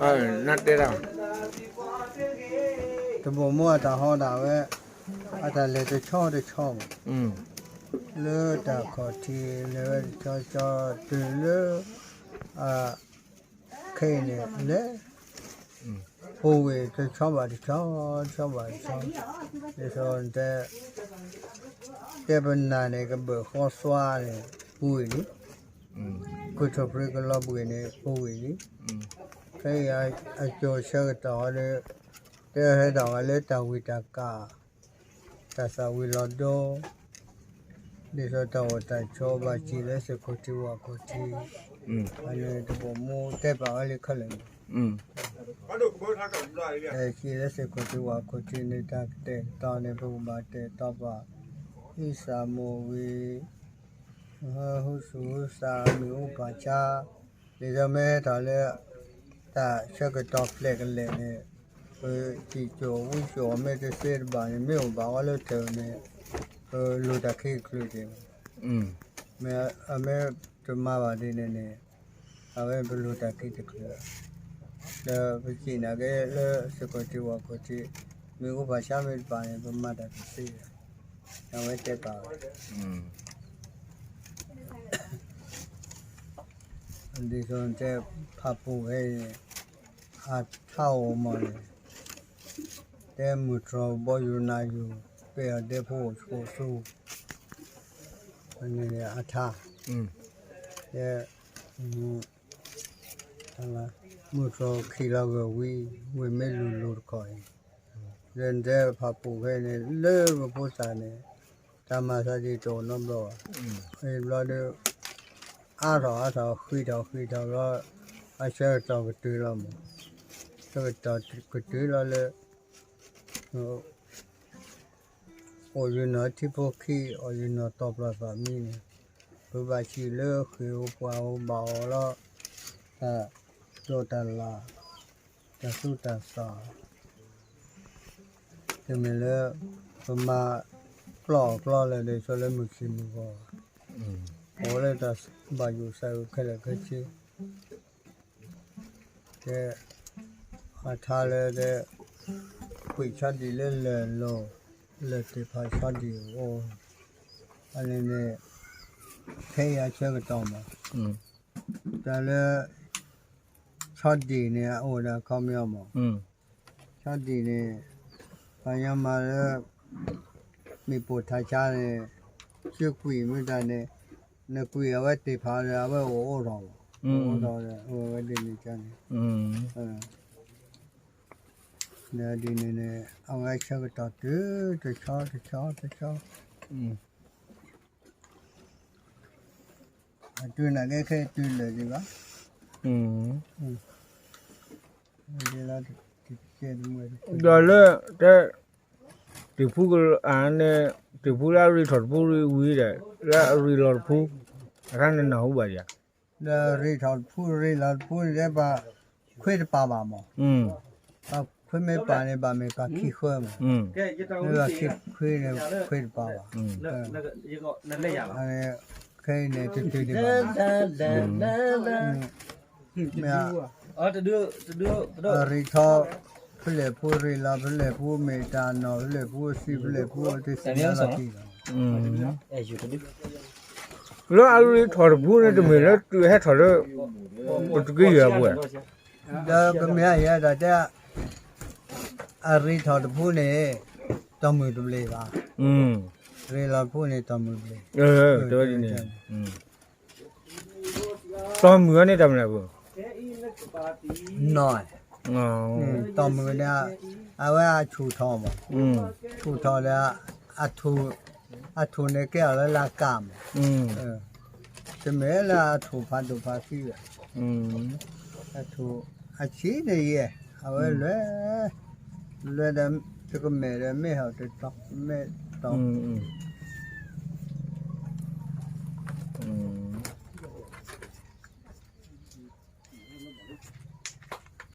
အနတဲဒၣ် တဘိမိၢ်အတၢ်ဟီဒၣ်ဝဲ အတၢ်လဲၤတဆီတဆီဘၣ် လၢတၢ်ခီၣ်ထံးလဲၤဝဲတဆီဆီ တုၤလၢ ခဲအံၤန့ၣ်လဲၤ ပူၤဝံၤတဆီဘၣ်တဆီ တဆီဘၣ်တဆီ ဒ်သိးတဲ တဲပနၢ်န့ၣ် ကဘၢၣ်ဃီသွါန့ၣ် ပူၤဝံၤလံ ကွံာ်ထီၣ်ပြံကလီၤဘှံးန့ၣ် ပူၤဝံၤလံ ခဲအံၤအကၠိၤဆၢကတီၢ်ဒီး တဲဟဲဒၣ်ဝဲလၢတၢ်ဝံၣ်တၢ်ကၢ် တၢ်သၣ်ဝံၤလီၤဒိ ဒ်သိးတၢ်အိၣ်တၢ်ဆိးဘၣ်စံးလၢသုးခိၣ်ထံဝၣ်ခိၣ်ထံး အန့ၣ်တဘိမိၢ်တဲပာ်ဝဲလံခဲလၢာ်န့ၣ် စံးလၢသုးခိၣ်ထံဝၣ်ခိၣ်ထံးန့ၣ် တၢ်ကတဲာ်ကတီၤန့ၣ် ပကဘၣ်တဲာ်ကတီၤပာ် ဟံးစၢ်မိၢ်ဝံၤ ဟူစူၤဟူစၢ်မ့ၣ်အူပၢ်ဆါ ဒ်သိးမ့ၢ်ဟဲထီၣ်လၢ တၢ်ဆၢကတီၢ်ဖျဲးကလဲာ်န့ၣ် ပစံၣ်စိၤဝံစိၤအီၤမ့ၢ်တသ့တဘၣ်န့ၣ် မ့ၢ်အိၣ်ဘၣ်အီၤလၢထၢၣ်န့ၣ် ပလိၣ်တၢ်ခံကချုးက့ၤ မ့ၢ်အမ့ၢ်တမၤဘၣ်ဒ်န့ၣ်န့ၣ် အဝဲပလိၣ်တၢ်ခံတချုး ဒီးပစံးနာ်က့လၢသုးခိၣ်ထံဝၣ်ခိၣ်ထံး မ့ၣ်အူပၢ်ဆါမ့ၢ်တဘၣ်န့ၣ် ပမၤတၢ်တသ့ အဝဲတဲပာ်ဝဲ ဒ်သိးတဲ ဖးပူၤဖဲအံၤန့ၣ် အထါအိၣ်မးန့ၣ် တဲမုၢ်တြီၤဘီယူၤနၤယူၤ ပဲၢ်အီၤဒဲဖိအိၣ်ဆူၣ်ဆူၣ် န့ၣ်အထါ တဲ မုၢ်တြီၤခံးလီၤဂၢၢ်ဝံၤ ဝ့ၢ်မ့ၢ်လူၤလိၤတခီအံၤ လၢနတဲဖးပူၤဖဲန့ၣ် လၢပဖိသၣ်န့ၣ် တၢ်မၤသးဒ်တအိၣ်နီတဘျီဘၣ် အံၤဘျီဒီး အါထီၣ်အါထီၣ် ဃံးထီၣ်ဃံးထီၣ်ဘျီ အဆၢကတီၢ်ကတုၤလီၤမး ဆၢကတီၢ်ကတုၤလီၤလၢ အိၣ်ယနီၤထံဖိခံ အိၣ်ယနီၤတီၤပျီသးမံန့ၣ် ပဘၣ်စံးလၢဃ့ၢ်ဧိၤပှၤဧိၤဘၣ်အီၤလီၤ တၢ်ဒိးတၢ်လၢ် တၢ်သူတၢ်သၣ် တမ့ၢ်လၢ ပမၤကျီၢ်အီၣ်ကျီၢ်လဲၢ်ဒ်သိးလၢမုၢ်ဆ့ၣ်မုၢ်ဂီၤဘၣ် အိၣ်လၢတၢ်ဘၣ်ယိၣ်စးအုးခဲလၢာ်ခဲဆ့ ကဲ အထါလၢ ကွံာ်ဆီဒံၣ်လၢလၢၢ်လိၤ လၢၢ်တ့ၢ်ဖးဆီဒံၣ်အိၣ် အန့ၣ်န့ၣ် ခဲအံၤအဆၢကတီၢ်မး တၢ်လၢ ဆီဒံၣ်န့ၣ် အအိၣ်ဒီးအခီပညီမး ဆီဒံၣ်န့ၣ် ပှၤညီမၤလၢ မ့ၣ်ပိၢ်ထးဆါန့ၣ် စုကွံာ်မ့ၢ်တၢ်န့ၣ် နကွံာ်အဝဲတ့ၢ်ဖးဒီး အဝဲအိၣ်အိၣ်ထီၣ်လီၤ အိၣ်အိၣ်ထီၣ်ဒီး အဝဲဒ်န့ၣ်န့ၣ် ဒီးဒ်န့ၣ်န့ၣ် အဝဲဆၢကတီၢ်တုၤတဆီတဆီတဆီ အတုၤနာ်က့ခဲအံၤတုၤလၢာ်ဒံးဘၣ် ဒီးလၢ တဲ တ့ၢ်ဖူန့ၣ် တ့ၢ်ဖူလၢအရ့ထီၣ်တဖူရ့ဝံၤဒီး လၢအရ့လီၤတဖူ အခါန့ၣ်နၢ်ဟူဘၣ်ဒံးဧါ လၢအရ့ထီၣ်တဖူရ့လီၤတဖူန့ၣ် ပှၤခွ့တပာ်ဘၣ်မး ပှၤခွ့မ့ၢ်ပာ်န့ၣ် ဘၣ်မ့ၢ်ပှၤခံဃၢမး မ့ၢ်ပှၤခံခွ့န့ၣ် ခွ့တပာ်ဘၣ် ခဲအံၤန့ၣ် တတုၤဒံးဘၣ် မ့ၢ် အရ့ထီၣ် ဖဲလဲၣ်ဖူရ့လီၤ ဖဲလဲၣ်ဖူမ့ၢ်တၢ်နီၢ် ဖဲလဲၣ်ဖူသံ ဖဲလဲၣ်ဖူတသ့ၣ်ညါလီၤတံၢ်လီၤ လၢအရ့ထီၣ်တဖူန့ၣ် တမ့ၢ်လၢတုၤဟဲထီၣ်လၢ ပတက့ယဲၢ်အပူၤဧါ ဒီးပမ့ၢ်ဟဲယဲၢ်ဒီးတဲ အရ့ထီၣ်တဖူန့ၣ် တီၢ်မုၢ်တဘျီဘၣ် ရ့လီၤတဖူန့ၣ် တီၢ်မုၢ်တဘျီ တဲဝဲဒ်န့ၣ် တီၢ်မုၢ်ဝဲန့ၣ်တၢ်မနုၤအပူၤ နီၢ် တီၢ်မုၢ်န့ၣ် အဝဲအဆူၣ်ထီၣ်မး ဆူၣ်ထီၣ်ဒီး အထူၣ်န့ၣ်ကဲအီၤလၢလၢကၢ်မး တမ့ၢ်လၢအထူၣ်ဖးဒိၣ်ဖးသံဘၣ် အထူၣ် အဆံးန့ၣ်ယဲၢ် အဝဲလွဲ လွဲဒီး တကမဲာ်ဒီးမ့ၢ်ဟီၣ်တတီၤ မ့ၢ်တီၤ